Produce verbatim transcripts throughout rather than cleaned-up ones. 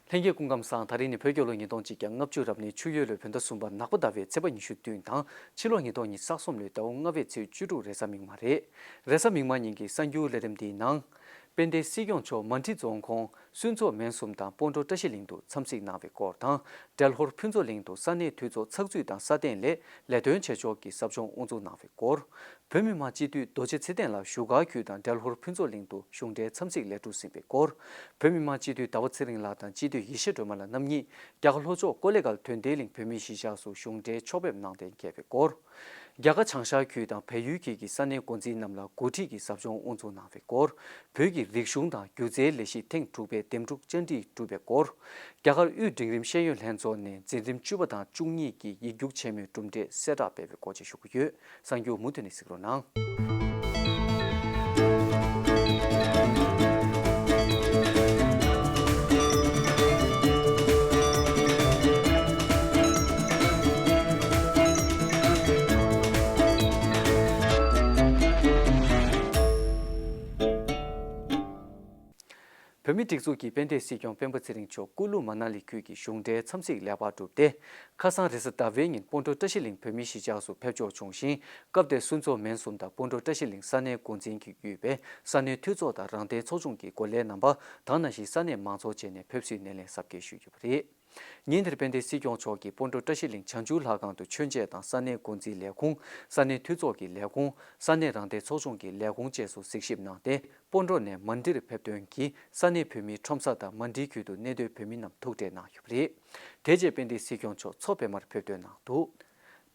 ལྷན་རྒྱས་སྐུ་ཁམས་བཟང་། ད་རིང་ནི་བོད་རྒྱལ་ལོ་ཉིས་སྟོང་གཅིག་བརྒྱ་ལྔ་བཅུ་རབ་གནས་ཆུ་ཡོས་ལོའི་བོད་ཟླ་གསུམ་པ་ནག་པ་ཟླ་བའི་ཚེས་པ་ཉི་ཤུ་བདུན་དང་། ཕྱི་ལོ་ཉིས་སྟོང་ཉི་ཤུ་རྩ་གསུམ་ལོའི་ཟླ་བ་ལྔ་པའི་ཚེས་བཅུ་དྲུག་རེས་གཟའ་མིག་དམར་རེད། རེས་གཟའ་མིག་དམར་ཉིན་གྱི་གསར་འགྱུར་ལས་རིམ་འདིའི་ནང་། དཔལ་ལྡན་སྲིད་སྐྱོང་མཆོག་མན་ཌི་རྫོང་ཁོངས་སུན་ཙོ་མན་གསུམ་དང་སྤོན་གྲོང་བཀྲ་ཤིས་གླིང་དུ་འཚམས་གཟིགས་གནང་བའི་སྐོར་དང་། འབྲས་ལྷོར་ཕུན་ཚོགས་གླིང་དུ་ས་གནས་འཐུས་ཚོགས་ཚགས་ཚུད་དང་སྲ་བརྟན་སླད་ལས་དོན་བྱེད་ཕྱོགས་ཀྱི་ཟབ་སྦྱོང་དབུ་འཛུགས་གནང་བའི་སྐོར། བོད་མི་མང་སྤྱི་འཐུས་རྡོ་རྗེ་ཚེ་བརྟན་ལགས་བཞུགས་སྒར་ཁུལ་དང་འབྲས་ལྷོར་ཕུན་ཚོགས་གླིང་དུ་གཞུང་འབྲེལ་འཚམས་གཟིགས་ལས་གྲུབ་ཟིན་པའི་སྐོར། བོད་མི་མང་སྤྱི་འཐུས་ཟླ་བ་ཚེ་རིང་ལགས་དང་སྤྱི་འཐུས་ཡེ་ཤེས་སྒྲོལ་མ་ལགས་རྣམ་གཉིས་རྒྱ་གར་ལྷོ་ཕྱོགས་ཀོ་ལེ་གྷལ་དོན་ལྡན་གླིང་བོད་མིའི་གཞིས་ཆགས་སུ་གཞུང་འབྲེལ་ཕྱོགས་ཕེབས་གནང་གཏན་འཁེལ་བའི་སྐོར། རྒྱ་གར་བྱང་ཤར་ཁུལ་དང་བལ་ཡུལ་ཁུལ་གྱི་ས་གནས་འགོ་འཛིན་རྣམས་ལ་འགོ་ཁྲིད་ཀྱི་ཟབ་སྦྱོང་དབུ་འཛུགས་གནང་བའི་སྐོར། བོད་ཀྱི་རིག་གཞུང་དང་སྒྱུ་རྩལ་ལས་གཞི་ཐེངས་དྲུག་པའི་འདེམས་སྒྲུག་བཅར་འདྲི་གྲུབ་པའི་སྐོར། རྒྱ་གར་དབུས་འབྲིང་རིམ་ཤེས་ཡོན་ལྷན་ཚོགས་ནས་འཛིན་རིམ་བཅུ་པ་དང་བཅུ་གཉིས་ཀྱི་ཡིག་རྒྱུགས་ཆེན་མོའི་གྲུབ་འབྲས་གསལ་བསྒྲགས་སྤེལ་བའི་སྐོར་བཅས་ཞུ་གི་ཡོད། གསར་འགྱུར་མུ་མཐུད་ནས་གཟིགས་རོགས་གནང་། བོད་མིའི་སྒྲིག་འཛུགས་ཀྱིས་དཔལ་ལྡན་སྲིད་སྐྱོང་སྤེན་པ་ཚེ་རིང་མཆོག་ཀུ་ལུ་མ་ན་ལི་ཁུལ་གྱི་གཞུང་འབྲེལ་འཚམས་གཟིགས་ལེགས་པར་གྲུབ་སྟེ། ཁ་སང་རེས་གཟའ་ཟླ་བའི་ཉིན་སྤོན་གྲོང་བཀྲ་ཤིས་གླིང་བོད་མིའི་གཞིས་ཆགས་སུ་ཕེབས་འབྱོར་བྱུང་ཞིང་། སྐབས་དེར་སུན་ཙོ་མན་གསུམ་དང་སྤོན་གྲོང་བཀྲ་ཤིས་གླིང་ས་གནས་འགོ་འཛིན་གྱིས་དབུས་པའི་ས་གནས་འཐུས་ཚོགས་དང་རང་བདེན་ཚོགས་ཆུང་གི་འགོ་ལས་རྣམ་པ་དང་། ནང་བཞིན་ས་གནས་མང་ཚོགས་བཅས་ནས་ཕེབས་བསུའི་སྣེ་ལེན་གཟབ་རྒྱས་ཞུས་ཡོད་པ་རེད། ཉིན་དེར་དཔལ་ལྡན་སྲིད་སྐྱོང་མཆོག་གིས་སྤོན་གྲོང་བཀྲ་ཤིས་གླིང་བྱང་ཆུབ་ལྷ་ཁང་དུ་མཆོད་མཇལ་དང་ས་གནས་འགོ་འཛིན་ལས་ཁུངས། ས་གནས་འཐུས་ཚོགས་ཀྱི་ལས་ཁུངས། ས་གནས་རང་བདེན་ཚོགས་ཆུང་གི་ལས་ཁུངས་བཅས་སུ་གཟིགས་ཞིབ་གནང་སྟེ། སྤོན་གྲོང་ནས་མན་ཌིར་ཕེབས་ཐོན་གྱིས་ས་གནས་བོད་མིའི་ཁྲོམ་ས་དང་མན་ཌི་ཁུལ་དུ་གནས་སྡོད་བོད་མི་རྣམས་ཐུག་འཕྲད་གནང་ཡོད་པ་རེད། དེ་རྗེས་དཔལ་ལྡན་སྲིད་སྐྱོང་མཆོག་མཚོ་པདྨར་ཕེབས་ཐོན་གནང་འདུག་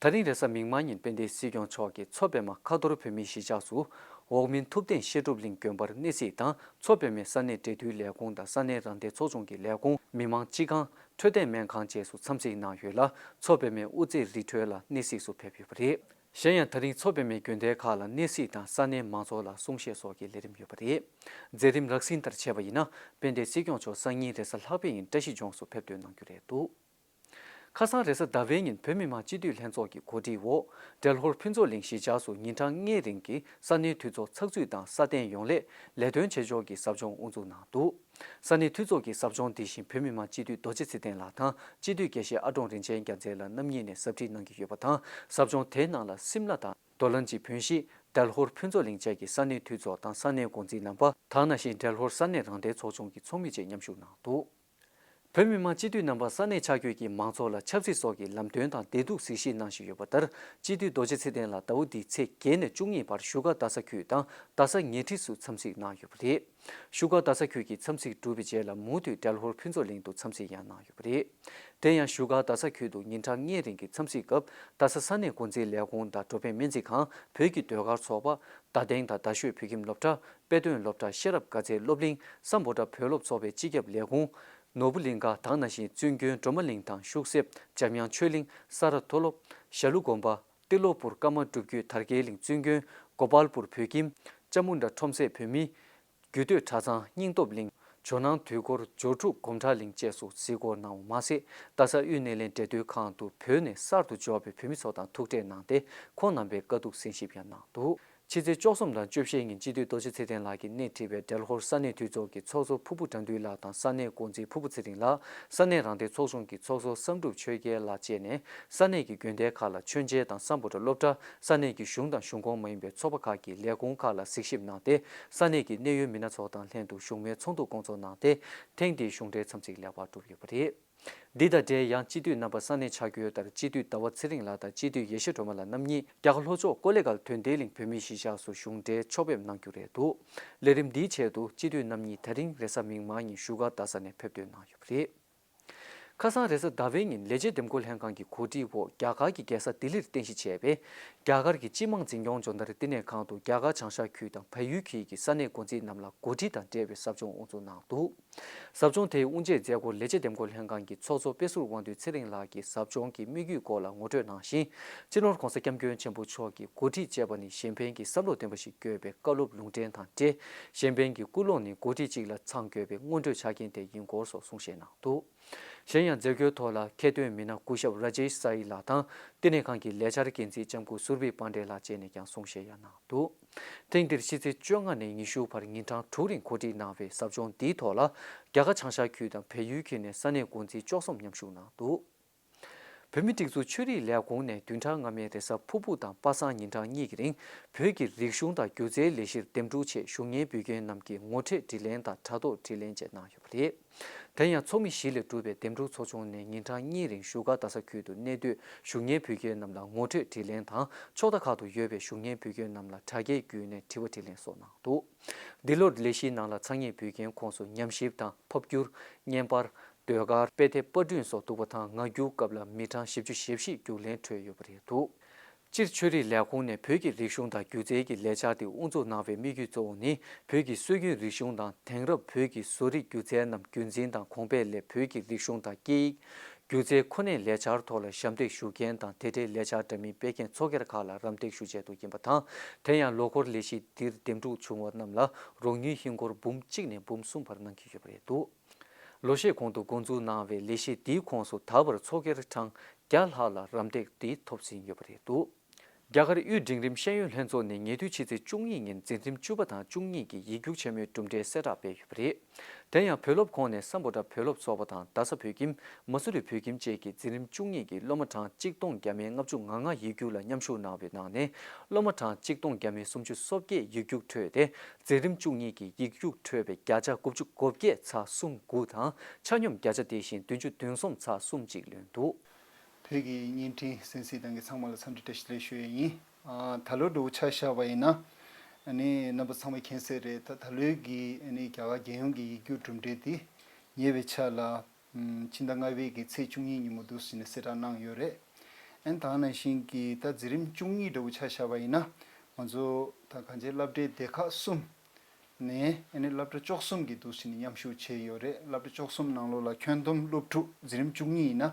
ད་རིང་རེས་གཟའ་མིག་དམར་ཉིན་དཔལ་ལྡན་སྲིད་སྐྱོང་མཆོག་གིས་མཚོ་པདྨ་ཁ་ཐོར་བོད་མིའི་གཞིས་ཆགས་སུ་འོག་མིན་ཐུབ་བསྟན་བཤད་སྒྲུབ་གླིང་དགོན་པར་གནས་གཟིགས་དང་། མཚོ་པདྨའི་ས་གནས་འབྲེལ་མཐུད་ལས་ཁུངས་དང་ས་གནས་རང་བདེན་ཚོགས་ཆུང་གི་ལས་ཁུངས། མི་མང་སྤྱི་ཁང་། འཕྲོད་བསྟེན་སྨན་ཁང་བཅས་སུ་འཚམས་གཟིགས་གནང་ཡོད་ལ། མཚོ་པདྨའི་དབུ་རྩེ་རི་ཁྲོད་ལ་གནས་གཟིགས་སུ་ཕེབས་ཡོད་པ་རེད། གཞན་ཡང་། ད་རིང་མཚོ་པདྨའི་དགོན་སྡེ་ཁག་ལ་གནས་གཟིགས་དང་ས་གནས་མང་ཚོགས་ལ་གསུང་བཤད་སོགས་ཀྱི་ལས་རིམ་ཡོད་པ་རེད། མཛད་རིམ་རགས་ཟིན་ལྟར་བྱས་པ་ཡིན་ན། དཔལ་ལྡན་སྲིད་སྐྱོང་མཆོག་སང་ཉིན་རེས་གཟའ་ལྷག་པའི་ཉིན་བཀྲ་ཤིས་ལྗོངས་སུ་ཕེབས་ཐོན་གནང་རྒྱུ་རེད་འདུག་ཁ་སང་རེས་གཟའ་ཟླ་བའི་ཉིན་བོད་མི་མང་སྤྱི་འཐུས་ལྷན་ཚོགས་ཀྱི་གོ་སྒྲིག་འོག་འབྲས་ལྷོར་ཕུན་ཚོགས་གླིང་གཞིས་ཆགས་སུ་ཉིན་གྲངས་ལྔའི་རིང་གི་ས་གནས་འཐུས་ཚོགས་ཚགས་ཚུད་དང་སྲ་བརྟན་ཡོང་སླད་ལས་དོན་བྱེད་ཕྱོགས་ཀྱི་ཟབ་སྦྱོང་དབུ་འཛུགས་གནང་འདུག་ས་གནས་འཐུས་ཚོགས་ཀྱི་ཟབ་སྦྱོང་འདི་བཞིན་བོད་མི་མང་སྤྱི་འཐུས་རྡོ་རྗེ་ཚེ་བརྟན་ལགས་དང་སྤྱི་འཐུས་དགེ་བཤེས་ཨ་ཀྲོང་རིན་ཆེན་རྒྱལ་མཚན་ལགས་རྣམ་གཉིས་ནས་ཟབ་ཁྲིད་གནང་གི་ཡོད་པ་དང་། ཟབ་སྦྱོང་དེའི་ནང་ལ་སིམ་ལ་དང་རྡོ་ལན་གྱི་བོན་གཞིས། འབྲས་ལྷོར་ཕུན་ཚོགས་གླིང་བཅས་ཀྱི་ས་གནས་འཐུས་ཚོགས་དང་ས་གནས་འགོ་འཛིན་རྣམ་པ་དང་། ནང་བཞིན་འབྲས་ལྷོར་ས་གནས་རང་བདེན་ཚོགས་ཆུང་གི་ཚོགས་མི་བཅས་མཉམ་ཞུགས་གནང་འདུག་བོད་མི་མང་སྤྱི་འཐུས་རྣམ་པ་ས་གནས་ཆ་བགོས་ཀྱིས་མང་ཚོགས་ལ་ཆབ་སྲིད་སོགས་ཀྱི་ལམ་སྟོན་དང་བདེ་སྡུག་གཟིགས་ཞིབ་གནང་བཞིན་ཡོད་པ་ལྟར། སྤྱི་འཐུས་རྡོ་རྗེ་ཚེ་བརྟན་ལགས་ཟླ་བ་འདིའི་ཚེས་བརྒྱད་ནས་བཅུ་གཉིས་བར་བཞུགས་སྒར་རྡ་ས་ཁུལ་དང་རྡ་ས་ཉེ་འཁྲིས་སུ་འཚམས་གཟིགས་གནང་ཡོད་པ་རེད། བཞུགས་སྒར་རྡ་ས་ཁུལ་གྱི་འཚམས་གཟིགས་གྲུབ་པའི་རྗེས་ལ་མུ་མཐུད་འབྲས་ལྷོར་ཕུན་ཚོགས་གླིང་དུ་འཚམས་གཟིགས་ཡང་གནང་ཡོད་པ་རེད། དེ་ཡང་བཞུགས་སྒར་རྡ་ས་ཁུལ་དུ་ཉིན་གྲངས་ལྔའི་རིང་གི་འཚམས་གཟིགས་སྐབས། རྡ་ས་ས་གནས་འགོ་འཛིན་ལས་ཁུངས་དང་འགྲོ་ཕན་སྨན་རྩིས་ཁང་། བོད་ཀྱི་ཟློས་གར་ཚོགས་པ། རྡ་སྟེང་དང་རྡ་ཤོད་བོད་ཁྱིམ་སློབ་གྲྭ། དཔེ་སྟོན་སློབ་གྲྭ། ཤེས་རབ་དགའ་ཚལ་སློབ་གླིང་། སམ་བྷོ་ཊ་བོད་སློབ་ཚོགས་པའི་སྤྱི་ཁྱབ་ལས་ཁུངས། ནོར་བུ་གླིང་ཁ་དང་། ནང་བཞིན་བཙུན་དགོན་སྒྲོལ་མ་གླིང་དང་ཤུག་གསེབ། འཇམ་དབྱངས་ཆོས་གླིང་། ས་རཱ་མཐོ་སློབ། ཞྭ་ལུ་དགོན་པ། ཏི་ལོ་པུར་ཀརྨ་སྒྲུབ་བརྒྱུད་དར་རྒྱས་གླིང་། བཙུན་དགོན། གོ་པལ་པུར་བོད་ཁྱིམ། ཅ་མུན་དྲ་ཁྲོམ་སའི་བོད་མི། རྒྱུད་སྟོད་གྲྭ་ཚང་། སྙིང་སྟོབས་གླིང་། ཇོ་ནང་དུས་འཁོར་ཇོ་ཕྲུག་སྒོམ་གྲྭ་གླིང་བཅས་སུ་གཟིགས་སྐོར་གནང་བ་མ་ཟད། རྡ་ས་དབུས་སྣེ་ལེན་འབྲེལ་མཐུད་ཁང་དུ་བོད་ནས་གསར་དུ་འབྱོར་བའི་བོད་མི་ཚོ་དང་ཐུག་འཕྲད་གནང་སྟེ། ཁོང་རྣམ་པའི་དཀའ་སྡུག་གསན་ཞིབ་ཡང་གནང་འདུག་ཕྱི་ཚེས་བཅུ་གསུམ་དང་བཅུ་བཞིའི་ཉིན་སྤྱི་འཐུས་རྡོ་རྗེ་ཚེ་བརྟན་ལགས་ཀྱིས་སྣེ་ཁྲིད་པའི་འབྲས་ལྷོར་ས་གནས་འཐུས་ཚོགས་ཀྱི་ཚོགས་གཙོ་ཕུར་བུ་དགྲ་འདུལ་ལགས་དང་ས་གནས་འགོ་འཛིན་ཕུར་བུ་ཚེ་རིང་ལགས། ས་གནས་རང་བདེན་ཚོགས་ཆུང་གི་ཚོགས་གཙོ་བསམ་གྲུབ་ཆོས་རྒྱལ་ལགས་བཅས་ནས། ས་གནས་ཀྱི་དགོན་སྡེ་ཁག་ལ་མཆོད་མཇལ་དང་། སམ་བྷོ་ཊ་སློབ་གྲྭ། ས་གནས་ཀྱི་གཞུང་དང་གཞུང་ཁོངས་མ་ཡིན་པའི་ཚོགས་པ་ཁག་གི་ལས་ཁུངས་ཁག་ལ་གཟིགས་ཞིབ་གནང་སྟེ། ས་གནས་ཀྱི་གནད་ཡོད་མི་སྣ་ཚོ་དང་ལྷན་དུ་བཞུགས་མོལ་ཚོགས་འདུ་སྐོང་ཚོགས་གནང་སྟེ། ཐེངས་འདིའི་གཞུང་འབྲེལ་འཚམས་གཟིགས་ལེགས་པར་གྲུབ་ཡོད་པ་རེད། འདི་དང་འབྲེལ་ཡང་སྤྱི་འཐུས་རྣམ་པ་ས་གནས་ཆ་བགོས་ལྟར། སྤྱི་འཐུས་ཟླ་བ་ཚེ་རིང་ལགས་དང་སྤྱི་འཐུས་ཡེ་ཤེས་སྒྲོལ་མ་ལགས་རྣམ་གཉིས་རྒྱ་གར་ལྷོ་ཕྱོགས་ཀོ་ལེ་གྷལ་དོན་ལྡན་གླིང་བོད་མིའི་གཞིས་ཆགས་སུ་གཞུང་འབྲེལ་ཕྱོགས་ཕེབས་གནང་རྒྱུ་རེད་འདུག་ལས་རིམ་འདིའི་ཆེད་དུ་སྤྱི་འཐུས་རྣམ་གཉིས་ད་རིང་རེས་གཟའ་མིག་དམར་ཉིན་བཞུགས་སྒར་རྡ་ས་ནས་ཕེབས་ཐོན་གནང་ཡོད་པ་རེད། ཁ་སང་རེས་གཟའ་ཟླ་བའི་ཉིན་ལས་བྱེད་འདེམས་བསྐོ་ལྷན་ཁང་གི་གོ་སྒྲིག་འོག་རྒྱ་གར་གྱི་རྒྱལ་ས་ལྡི་ལིར་རྟེན་གཞི་བྱས་པའི་རྒྱ་གར་གྱི་སྤྱི་དམངས་འཛིན་སྐྱོང་སྦྱོང་བརྡར་བསྟི་གནས་ཁང་དུ་རྒྱ་གར་བྱང་ཤར་ཁུལ་དང་བལ་ཡུལ་ཁུལ་གྱི་ས་གནས་འགོ་འཛིན་རྣམས་ལ་གོ་སྒྲིག་དང་འབྲེལ་བའི་ཟབ་སྦྱོང་དབུ་འཛུགས་གནང་འདུག་ཟབ་སྦྱོང་དེའི་དབུ་འབྱེད་མཛད་སྒོར་ལས་བྱེད་འདེམས་བསྐོ་ལྷན་ཁང་གི་ཚོགས་གཙོ་དཔེ་ཟུར་དབང་འདུས་ཚེ་རིང་ལགས་ཀྱིས་ཟབ་སྦྱོང་གི་དམིགས་ཡུལ་སྐོར་ལ་ངོ་སྤྲོད་གནང་ཞིང་། སྤྱི་ནོར་༧གོང་ས་༧སྐྱབས་མགོན་ཆེན་པོ་མཆོག་གིས་འགོ་ཁྲིད་ཅེས་པ་ནི་གཞན་ཕན་གྱི་བསམ་བློ་ལྡན་པ་ཞིག་དགོས་པའི་བཀའ་སློབ་ལུང་འདྲེན་དང་འབྲེལ། གཞན་ཕན་གྱི་ཀུན་སློང་ནི་འགོ་ཁྲིད་ཅིག་ལ་ཚང་དགོས་པའི་སྔོན་འགྲོའི་ཆ་རྐྱེན་དེ་ཡིན་སྐོར་སོགས་གསུང་བཤད་གནང་འདུག་གཞན། ཡང་མཛད་སྒོའི་ཐོག་ལ་མཁས་འདོན་མི་སྣ་སྐུ་ཞབས་ར་ཇེཤ་ས་ཡི་ལགས་དང་བསྟི་གནས་ཁང་གི་ལས་འཆར་འགན་འཛིན་ལྕམ་སྐུ་སུར་བི་པཱན་ཌེ་ལགས་བཅས་ནས་ཀྱང་གསུང་བཤད་ཡང་གནང་འདུག་ཐེངས་འདིར་ཕྱི་ཚེས་བཅོ་ལྔ་ནས་ཉི་ཤུ་བར་ཉིན་གྲངས་དྲུག་རིང་གོ་སྒྲིག་གནང་བའི་ཟབ་སྦྱོང་འདིའི་ཐོག་ལ་རྒྱ་གར་བྱང་ཤར་ཁུལ་དང་བལ་ཡུལ་ཁུལ་ནས་ས་གནས་འགོ་འཛིན་བཅུ་གསུམ་མཉམ་ཞུགས་གནང་འདུག་བོད་མིའི་སྒྲིག་འཛུགས་ཆོས་རིག་ལས་ཁུངས་ནས་བདུན་ཕྲག་སྔ་མའི་རེས་གཟའ་ཕུར་བུ་དང་པ་སངས་ཉིན་གྲངས་གཉིས་ཀྱི་རིང་བོད་ཀྱི་རིག་གཞུང་དང་སྒྱུ་རྩལ་ལས་གཞིར་འདེམས་སྒྲུག་ཆེད་ཞུ་སྙན་འབུལ་མཁན་རྣམས་ཀྱི་ངོ་སྤྲོད་དྲིས་ལན་དང་དྲ་ཐོག་དྲིས་ལན་བཅས་གནང་ཡོད་པ་རེད། དེ་ཡང་ཚོགས་མི་བཞི་ལས་གྲུབ་པའི་འདེམས་སྒྲུག་ཚོགས་ཆུང་ནས་ཉིན་གྲངས་གཉིས་རིང་བཞུགས་སྒར་རྡ་ས་ཁུལ་དུ་གནས་སྡོད་ཞུ་སྙན་འབུལ་མཁན་རྣམས་ལ་ངོ་སྤྲོད་དྲིས་ལན་དང་ཕྱོགས་མཐའ་ཁག་ཏུ་ཡོད་པའི་ཞུ་སྙན་འབུལ་མཁན་རྣམས་ལ་དྲ་རྒྱའི་བརྒྱུད་ནས་དྲི་བ་དྲིས་ལན་སོགས་གནང་འདུག་འདི་ལོར་ལས་གཞིའི་ནང་ལ་ཚ་དངོས་འབུལ་མཁན་ཁོངས་སུ་ཉམས་ཞིབ་དང་ཕབ་བསྒྱུར། བརྙན་པར། ཟློས་གར། དཔེ་དེབ་པར་སྐྲུན་སོགས་འདུ་བ་དང་ངག་རྒྱུགས་སྐབས་ལ་མི་གྲངས་བཞི་བཅུ་ཞེ་བཞི་རྒྱུགས་ལེན་འཕྲོད་ཡོད་པ་རེད་འདུག་སྤྱིར་ཆོས་རིག་ལས་ཁུངས་ནས་བོད་ཀྱི་རིག་གཞུང་དང་སྒྱུ་རྩལ་གྱི་ལས་འཆར་དེ་དབུ་འཛུགས་གནང་བའི་དམིགས་ཡུལ་གཙོ་བོ་ནི་བོད་ཀྱི་སྲོལ་རྒྱུན་རིག་གཞུང་དང་དེང་རབས་བོད་ཀྱི་བཟོ་རིག་སྒྱུ་རྩལ་རྣམས་རྒྱུན་འཛིན་དང་གོང་འཕེལ་སླད་བོད་ཀྱི་རིག་གཞུང་དང་སྐད་ཡིག་སྒྱུ་རྩལ་ཁོ་ནའི་ལས་འཆར་ཐོག་ལ་ཞབས་འདེགས་ཞུ་མཁན་དང་དེ་འབྲེལ་ལས་འཆར་འདྲ་མིན་སྤེལ་མཁན་ཚོགས་སྒེར་ཁག་ལ་རམ་འདེགས་ཞུ་ཆེད་དུ་ཡིན་པ་དང་། དེ་ཡང་ལོ་འཁོར་ལས་གཞི་འདིར་འདེམས་སྒྲུག་བྱུང་བ་རྣམས་ལ་རོགས་དངུལ་ཧིན་སྒོར་འབུམ་གཅིག་ནས་འབུམ་གསུམ་བར་གནང་གི་ཡོད་པ་རེད་འདུག་ལོ་ཤས་གོང་དུ་འགོ་འཛུགས་གནང་བའི་ལས་གཞི་འདིའི་ཁོངས་སུ་ད་བར་ཚོགས་སྒེར་གྲངས་བརྒྱ་ལྷག་ལ་རམ་འདེགས་འདི་ཐོབ་ཟིན་ཡོད་པ་རེད་འདུག་རྒྱ་གར་དབུས་འབྲིང་རིམ་ཤེས་ཡོན་ལྷན་ཚོགས་ནས་ཉེ་དུས་ཕྱི་ཚེས་བཅུ་གཉིས་ཉིན་འཛིན་རིམ་བཅུ་པ་དང་བཅུ་གཉིས་ཀྱི་ཡིག་རྒྱུགས་ཆེན་མོའི་གྲུབ་འབྲས་གསལ་བསྒྲགས་སྤེལ་ཡོད་པ་རེད། དེ་ཡང་བོད་སློབ་ཁོངས་ནས་སམ་བྷོ་ཊ་བོད་སློབ་ཚོགས་པ་དང་རྡ་ས་བོད་ཁྱིམ། མ་སུ་རི་བོད་ཁྱིམ་བཅས་ཀྱི་འཛིན་རིམ་བཅུ་གཉིས་ཀྱི་སློབ་མ་གྲངས་གཅིག་སྟོང་བརྒྱ་མེད་ལྔ་བཅུ་ང་ལྔ་ཡིག་རྒྱུགས་ལ་མཉམ་ཞུགས་གནང་བའི་ནང་ནས་སློབ་མ་གྲངས་གཅིག་སྟོང་བརྒྱ་མེད་སུམ་ཅུ་སོ་བརྒྱད་ཡིག་རྒྱུགས་འཕྲོད་དེ་འཛིན་རིམ་བཅུ་གཉིས་ཀྱི་ཡིག་རྒྱུགས་འཕྲོད་པའི་བརྒྱ་ཆ་དགུ་བཅུ་གོ་བརྒྱད་ཚེག་གསུམ་དགུ་དང་ཆ་སྙོམས་བརྒྱ་ཆ་དེ་བཞིན་བདུན་ཅུ་དོན་གསུམ་ཚེག་གསུམ་གཅིག་ལོན་འདུག་བོད་ཀྱི་བརྙན་འཕྲིན་གསན་གཟིགས་གནང་མཁན་ཚང་མ་ལ་འཚམས་འདྲི་བཀྲ་ཤིས་བདེ་ལེགས་ཞུ་ཡས་ཡིན། ཨ། ད་ལོ་འདྲ་བོ་ཆ་བཞག་པ་ཡིན་ན། ཨ་ནི་རྣམ་པ་ཚང་མས་མཁྱེན་གསལ་རེད། ད་ད་ལོའི་གི་ཨ་ནི་རྒྱ་གར་རྒྱལ་ཡོངས་ཀྱི་ཡིག་རྒྱུགས་གྲུབ་འབྲས་དེ་ཉེ་བའི་ཆར་ལ། ཨམ། ཕྱི་ཟླ་ལྔ་པའི་གི་ཚེས་བཅུ་གཉིས་ཉིན་མོ་འདུག་སེ་ནས་གསལ་བསྒྲགས་གནང་ཡོད་རེད། ཨ་ནི་ད་ག་ནང་བཞིན་གྱི་ད་འཛིན་རིམ་བཅུ་གཉིས་འདྲ་བོ་ཆ་བཞག་པ་ཡིན་ན། ང་ཚོ་ད་གང་ཅི་སློབ་གྲྭའི་སྡེ་ཁག་གསུམ་ནས་ཨ་ནི་སློབ་གྲྭ་བཅུ་གསུམ་གྱིས་འདུག་སེ་ནས་མཉམ་ཞུགས་བྱས་ཡོད་རེད། སློབ་གྲྭ་བཅུ་གསུམ་ནང་ལོགས་ལ་ཁྱོན་བསྡོམས་སློབ་ཕྲུག་འཛིན་རིམ་བཅུ་གཉིས་ཡིན་ན་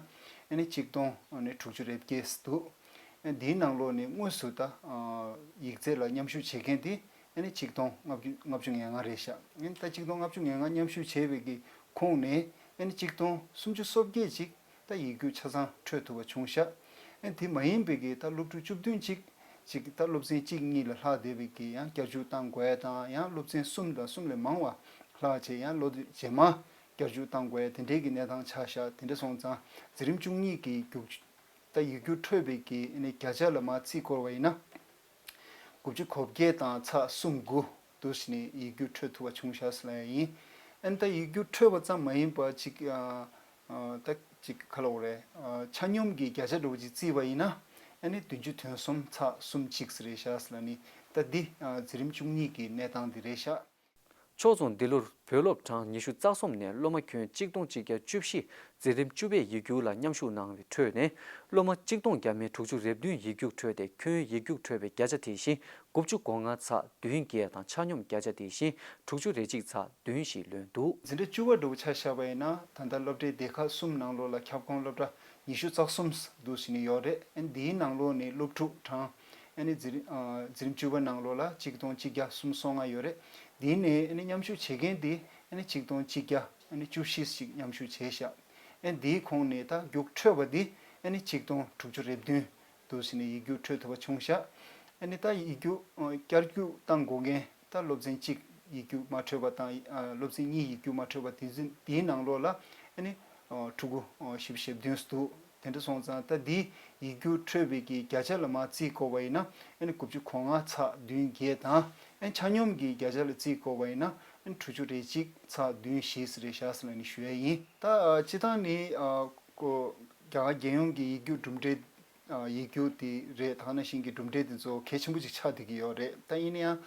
ཨ་ནི་གཅིག་སྟོང་ཨ་ནི་དྲུག་ཅུ་རེ་བརྒྱད་འདུག་ཨ། འདིའི་ནང་ལོགས་ནས་དངོས་སུ་ད་ཨ་ཡིག་ཚད་ལ་མཉམ་ཞུགས་བྱེད་མཁན་དེ་ཨ་ནི་གཅིག་སྟོང་ལྔ་བཅུ་ལྔ་བཅུ་ང་ལྔ་རེད་ཤག་ཨ་ནི་ད་གཅིག་སྟོང་ལྔ་བཅུ་ང་ལྔ་མཉམ་ཞུགས་བྱས་པའི་གི་ཁོངས་ནས་ཨ་ནི་གཅིག་སྟོང་སུམ་ཅུ་སོ་བརྒྱད་ཅིག་ད་ཡིག་རྒྱུགས་ཆ་ཚང་འཕྲོད་ཐུབ་པ་བྱུང་ཤག་ཨ་ནི་དེ་མ་ཡིན་པའི་གི་ད་སློབ་ཕྲུག་བཅུ་བདུན་ཅིག་ཅིག་ད་སློབ་ཚན་གཅིག་གཉིས་ལ་ལྷག་བསྡད་པའི་གི་ཡང་བསྐྱར་ཞུགས་བཏང་དགོས་ཡ་དང་། ཡང་སློབ་ཚན་གསུམ་དང་གསུམ་ལས་མང་བ་ལྷག་བྱས་ཡང་ལོ་དེ་རྗེས་མ་བསྐྱར་ཞུགས་བཏང་དགོས་ཡ་དེ་འདྲའི་གི་གནས་སྟངས་ཆགས་ཤག་དེ་འདྲ་སོང་ཙང་འཛིན་རིམ་བཅུ་གཉིས་ཀྱི་རྒྱུགས་ད་ཡིག་རྒྱུགས་འཕྲོད་པའི་གི་ཨ་ནི་བརྒྱ་ཆ་ལ་མར་རྩིས་བསྐོར་བ་ཡིན་ན། དགུ་བཅུ་གོ་བརྒྱད་དང་ཚེག་གསུམ་དགུ་འདུག་སེ་ནས་ཡིག་རྒྱུགས་འཕྲོད་ཐུབ་པ་བྱུང་ཤག་ཟེར་ལབ་ཡ་ཡིན། ཨ་ནི་ད་ཡིག་རྒྱུགས་འཕྲོད་པ་ཙམ་མ་ཡིན་པ་ཅིག་ཨ། ཨ། ད་ཅིག་ག་ལབ་དགོས་རེད། ཨ། ཆ་སྙོམས་ཀྱི་བརྒྱ་ཆ་འདྲ་བོ་ཅིག་བརྩིས་པ་ཡིན་ན་ཨ་ནི་བདུན་ཅུ་དོན་གསུམ་ཚེག་གསུམ་གཅིག་ཟེར་རེད་ཤག་ཟེར་ལབ་ནི། ད་འདི་ཨ་འཛིན་རིམ་བཅུ་གཉིས་ཀྱི་གནས་སྟངས་འདི་རེད་ཤག་ཕྱོགས་མཚུངས་འདི་ལོར་བོད་སློབ་གྲངས་ཉི་ཤུ་རྩ་གསུམ་ནས་སློབ་མ་ཁྱོན་གཅིག་སྟོང་གཅིག་བརྒྱ་བཅུ་བཞི་འཛིན་རིམ་བཅུ་པའི་ཡིག་རྒྱུགས་ལ་མཉམ་ཞུགས་གནང་བའི་ཁྲོད་ནས་སློབ་མ་གཅིག་སྟོང་བརྒྱ་མེད་དྲུག་ཅུ་རེ་བདུན་ཡིག་རྒྱུགས་འཕྲོད་དེ་ཁྱོན་ཡིག་རྒྱུགས་འཕྲོད་པའི་བརྒྱ་ཆ་དེ་བཞིན་དགུ་བཅུ་གོ་ལྔ་ཚེག་བདུན་བརྒྱད་དང་ཆ་སྙོམས་བརྒྱ་ཆ་དེ་བཞིན་དྲུག་ཅུ་རེ་གཅིག་ཚེག་བདུན་བཞི་ལོན་འདུག་འཛིན་གྲྭ་བཅུ་པ་འདྲ་བོ་ཆ་བཞག་པ་ཡིན་ན་ད་ལྟ་སློབ་གྲྭའི་སྡེ་ཁག་གསུམ་ནང་ལོགས་ལ་ཁྱབ་ཁོངས་སློབ་གྲྭ་ཉི་ཤུ་རྩ་གསུམ་འདུག་སེ་ནས་ཡོད་རེད། ཨ་ནི་འདིའི་ནང་ལོགས་ནས་སློབ་ཕྲུག་གྲངས་ཨ་ནི་འཛིན་རིམ་ཨ་འཛིན་རིམ་བཅུ་པ་ནང་ལོགས་ལ་གཅིག་སྟོང་གཅིག་བརྒྱ་སུམ་ཅུ་སོ་ལྔ་ཡོད་རེད། འདིའི་ནས་ཨ་ནི་མཉམ་ཞུགས་བྱེད་མཁན་དེ་ཨ་ནི་གཅིག་སྟོང་གཅིག་བརྒྱ་ཨ་ནི་བཅུ་བཞི་ཞིག་མཉམ་ཞུགས་བྱས་ཤག་ཨ་ནི་འདིའི་ཁོངས་ནས་ད་རྒྱུགས་འཕྲོད་པ་དེ་ཨ་ནི་གཅིག་སྟོང་དྲུག་ཅུ་རེ་བདུན་འདུག་སེ་ནས་ཡིག་རྒྱུགས་འཕྲོད་ཐུབ་པ་བྱུང་ཤག་ཨ་ནི་ད་ཡིག་རྒྱུགས་ཨ་བསྐྱར་རྒྱུགས་བཏང་དགོས་མཁན་ད་སློབ་ཚན་གཅིག་ཡིག་རྒྱུགས་མ་འཕྲོད་པ་དང་ཨ་སློབ་ཚན་གཉིས་ཡིག་རྒྱུགས་མ་འཕྲོད་པ་དེ་ཚོ་དེའི་ནང་ལོགས་ལ་ཨ་ནི་ཨ་ཕྲུ་གུ་ཨ་བཞི་བཅུ་ཞེ་བདུན་འདུག་དེ་འདྲ་སོང་ཙང་ད་འདི་ཡིག་རྒྱུགས་འཕྲོད་པའི་གི་བརྒྱ་ཆ་ལ་མར་རྩིས་བསྐོར་བ་ཡིན་ན་ཨ་ནི་དགུ་བཅུ་གོ་ལྔ་ཚེག་བདུན་བརྒྱད་དང་། ཨ་ནི་ཆ་སྙོམས་ཀྱི་བརྒྱ་ཆ་ལ་རྩིས་བསྐོར་བ་ཡིན་ན་ཨ་ནི་དྲུག་ཅུ་རེ་གཅིག་ཚེག་བདུན་བཞི་ཟེར་རེད་ཤག་ཟེར་ལབ་ནས་ཞུ་ཡ་ཡིན། ད་ཨ་སྤྱིར་བཏང་ནི་ཨ་ཀོ་རྒྱ་གར་རྒྱལ་ཡོངས་ཀྱི་ཡིག་རྒྱུགས་གྲུབ་འབྲས། ཨ་ཡིག་རྒྱུགས་དེ་རེད། ད་ག་ནང་བཞིན་གྱི་གྲུབ་འབྲས་དེ་ཚོ་གལ་ཆེན་པོ་ཅིག་ཆགས་བསྡད་ཀྱི་ཡོད་རེད། ད་ཡིན་ན་ཡང་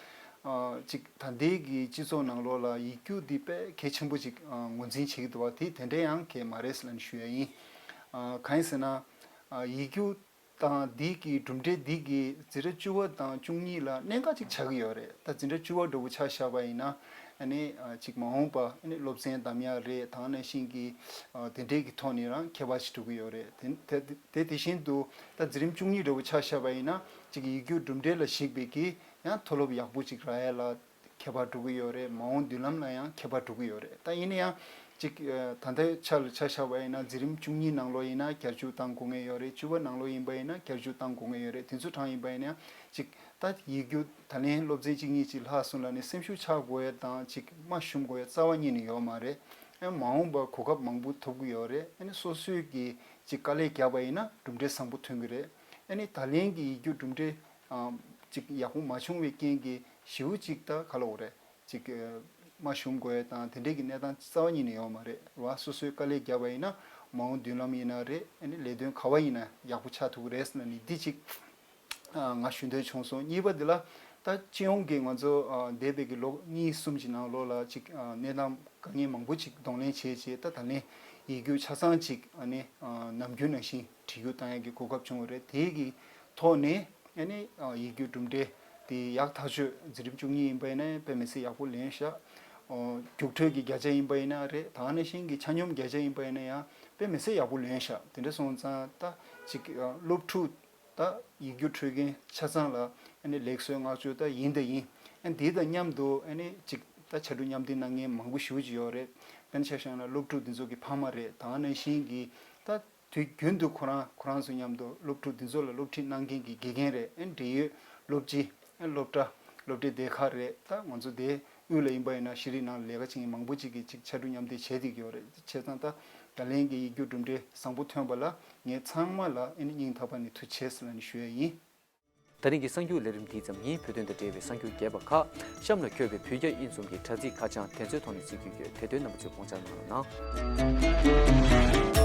ཨ་ཅིག་ད་ལྟའི་གི་སྤྱི་ཚོགས་ནང་ལོགས་ལ་ཡིག་རྒྱུགས་འདི་དཔེ་གལ་ཆེན་པོ་ཅིག་ཨ་ངོས་འཛིན་བྱེད་ཀྱི་འདུག་བ། དེ་དེ་འདྲ་ཡང་གལ་མ་རེད་ཟེར་ལབ་ནས་ཞུ་ཡ་ཡིན། ཨ་གང་ཡིན་ཟེར་ན་ཨ་ཡིག་རྒྱུགས་དང་འདི་གི་གྲུབ་འབྲས་འདི་གི་འཛིན་གྲྭ་བཅུ་པ་དང་བཅུ་གཉིས་ལ་གནད་འགག་ཅིག་ཆགས་ཀྱི་ཡོད་རེད། ད་འཛིན་གྲྭ་བཅུ་པ་འདྲ་བོ་ཆ་བཞག་པ་ཡིན་ན་ཨ་ནི་ཨ་ཅིག་མ་འོངས་པ་ཨ་ནི་སློབ་ཚན་འདེམས་ཡ་རེད། ད་ག་ནང་བཞིན་གྱི་ཨ་དེ་འདྲའི་གི་ཐོག་ནས་རང་ཁྱད་པར་ཞིག་འགྲོ་གི་ཡོད་རེད། དེ་དེ་དེ་དེ་བཞིན་དུ་ད་འཛིན་རིམ་བཅུ་གཉིས་འདྲ་བོ་ཆ་བཞག་པ་ཡིན་ན་ཅིག་ཡིག་རྒྱུགས་གྲུབ་འབྲས་ལ་གཞིགས་པའི་གི་ཡང་མཐོ་སློབ་ཡག་པོ་ཅིག་རག་ཡ་ལ་ཁྱད་པར་འགྲོ་གི་ཡོད་རེད། མ་འོངས་མདུན་ལམ་ལ་ཡང་ཁྱད་པར་འགྲོ་གི་ཡོད་རེད། ད་ཡིན་ན་ཡང་ གཅིག་ཨ་ད་ལྟའི་ཆ་ལ་ཆ་བཞག་པ་ཡིན་ན་འཛིན་རིམ་བཅུ་གཉིས་ནང་ལོགས་ཡིན་ན་བསྐྱར་ཞིབ་བཏང་དགོས་ངེས་ཡོད་རེད། བཅུ་པ་ནང་ལོགས་ཡིན་པ་ཡིན་ན་བསྐྱར་ཞིབ་བཏང་དགོས་ངེས་ཡོད་རེད། དེ་ཚོ་གྲངས་ཡིན་པ་ཡིན་ན་གཅིག་ད་ཡིག་རྒྱུགས་ད་ལན་སློབ་ཚན་གཅིག་གཉིས་ཅིག་ལྷག་སོང་ལབ་ནས་སེམས་ཤུགས་ཆག་དགོས་ཡ་དང་གཅིག་རྨ་ཞུམ་དགོས་ཡ་རྩ་བ་ཉིད་ནས་ཡོད་མ་རེད། ཨ་མ་འོངས་པར་གོ་སྐབས་མང་པོ་ཐོབ་ཀྱི་ཡོད་རེད། ཨ་ནི་སོ་སོས་ཀྱིས་གཅིག་དཀའ་ལས་བརྒྱབ་པ་ཡིན་ན་གྲུབ་འབྲས་བཟང་པོ་ཐོན་གྱི་རེད། ཨ་ནི་ད་ལན་གྱི་ཡིག་རྒྱུགས་གྲུབ་འབྲས་ཨ་གཅིག་ཡག་པོ་མ་བྱུང་བའི་རྐྱེན་གྱིས་ཞེ་པོ་གཅིག་ད་ག་ལབ་དགོས་རེད། ཅིག་ཨ་རྨ་ཞུམ་དགོས་ཡ་དང་དེ་འདྲས་ཀྱི་གནས་སྟངས་རྩ་བ་ཉིད་ནས་ཡོད་མ་རེད་བ། སོ་སོས་དཀའ་ལས་བརྒྱབ་པ་ཡིན་ན་མ་འོངས་མདུན་ལམ་ཡིན་ན་རེད། ཨ་ནི་ལས་དོན་ག་བ་ཡིན་ན་ཡག་པོ་ཆགས་ཐུབ་ཀྱི་རེད་ཟེར་ནས་འདི་ཅིག་ཨ་ང་ཞུ་འདོད་བྱུང་སོང་། གཉིས་པ་འདི་ལ་ད་སྤྱི་ཡོངས་ཀྱི་ང་ཚོ་ཨ་འདས་པའི་གི་ལོ་གཉིས་གསུམ་གྱི་ནང་ལོགས་ལ་ཅིག་ཨ་གནས་སྟངས་དཀའ་ངལ་མང་པོ་ཅིག་གདོང་ལེན་བྱས་རྗེས་ད་ད་ལན་ཡིག་རྒྱུགས་ཆ་ཚང་ཅིག་ཨ་ནི་ཨ་ནམ་རྒྱུན་ནང་བཞིན་བྲིས་རྒྱུགས་བཏང་ཡག་གི་གོ་སྐབས་བྱུང་བ་རེད། དེའི་གི་ཐོག་ནས་ཨ་ནི་ཨ་ཡིག་རྒྱུགས་གྲུབ་འབྲས་དེ་ཡག་ཐག་ཆོད། འཛིན་རིམ་བཅུ་གཉིས་ཡིན་པ་ཡིན་ན་དཔེ་མི་སྲིད་ཡག་པོ་ལོན་ཤག་ཨོ་རྒྱུགས་སྤྲོད་ཀྱི་བརྒྱ་ཆ་ཡིན་པ་ཡིན་ན་རེད། ད་ག་ནང་བཞིན་གྱི་ཆ་སྙོམས་བརྒྱ་ཆ་ཡིན་པ་ཡིན་ན་ཡང་དཔེ་མི་སྲིད་ཡག་པོ་ལོན་ཤག་དེ་འདྲ་སོང་ཙང་ད་ཅིག་ཨ་སློབ་ཕྲུག་ད་ཡིག་རྒྱུགས་འཕྲོད་མཁན་ཆ་ཚང་ལ་ཨ་ནི་ལེགས་གསོལ་བསྔགས་བརྗོད་ད་ཡིན་ད་ཡིན། ཨ་འདི་དང་མཉམ་དུ་ཨ་ནི་ཅིག་ད་ཕྱར་གྲུ་མཉམ་འདེགས་གནང་མཁན་མང་པོ་ཞེ་པོ་ཅིག་ཡོད་རེད། དཔེར་ན་ཆ་བཞག་ན་སློབ་ཕྲུག་འདི་ཚོ་གི་ཕ་མ་རེད། ད་ག་ནང་བཞིན་གྱི་ད་དུས་རྒྱུན་དུ་ཁོ་རང་ཁོ་རང་ཚོ་མཉམ་དུ་སློབ་ཕྲུག་འདི་ཚོ་ལ་སློབ་ཁྲིད་གནང་མཁན་གྱི་དགེ་རྒན་རེད། ཨ་འབྲེལ་ཡོད་སློབ་སྤྱི་ཨ་སློབ་གྲྭ་སློབ་གྲྭའི་སྡེ་ཁག་རེད། ད་ང་ཚོ་དེ་དབུས་ལ་ཡིན་པ་ཡིན་ན་ཤེས་རིག་ནང་ལ་ལས་ཀ་བྱེད་མཁན་མང་པོ་ཅིག་གིས་ཅིག་ཕྱར་གྲུ་མཉམ་འདེགས་བྱས་བསྡད་ཀྱི་ཡོད་རེད། བྱས་ཙང་ད་ད་ལན་གྱི་ཡིག་རྒྱུགས་གྲུབ་འབྲས་བཟང་པོ་ཐོན་པ་ལ་ངས་ཚང་མ་ལ་ཨ་ནི་སྙིང་ཐག་པ་ནས་ཐུགས་རྗེ་ཆེ་ཟེར་ལབ་ནས་ཞུ་ཡ་ཡིན། ད་རིང་གི་གསར་འགྱུར་ལས་རིམ་འདིའི་ཙམ་ཡིན། བོད་དོན་དང་འབྲེལ་བའི་གསར་འགྱུར་རྒྱས་པ་ཁག་གཤམ་ལ་འཁོད་པའི་བོད་རྒྱ་དབྱིན་གསུམ་གྱི་དྲ་ཚིགས་ཁ་བྱང་དེ་ཚོའི་ཐོག་ནས་གཟིགས་རྒྱུ་ཡོད། དེ་དོན་རྣམ་པ་ཚོས་དགོངས་འཇགས་གནང་རོགས་གནང་།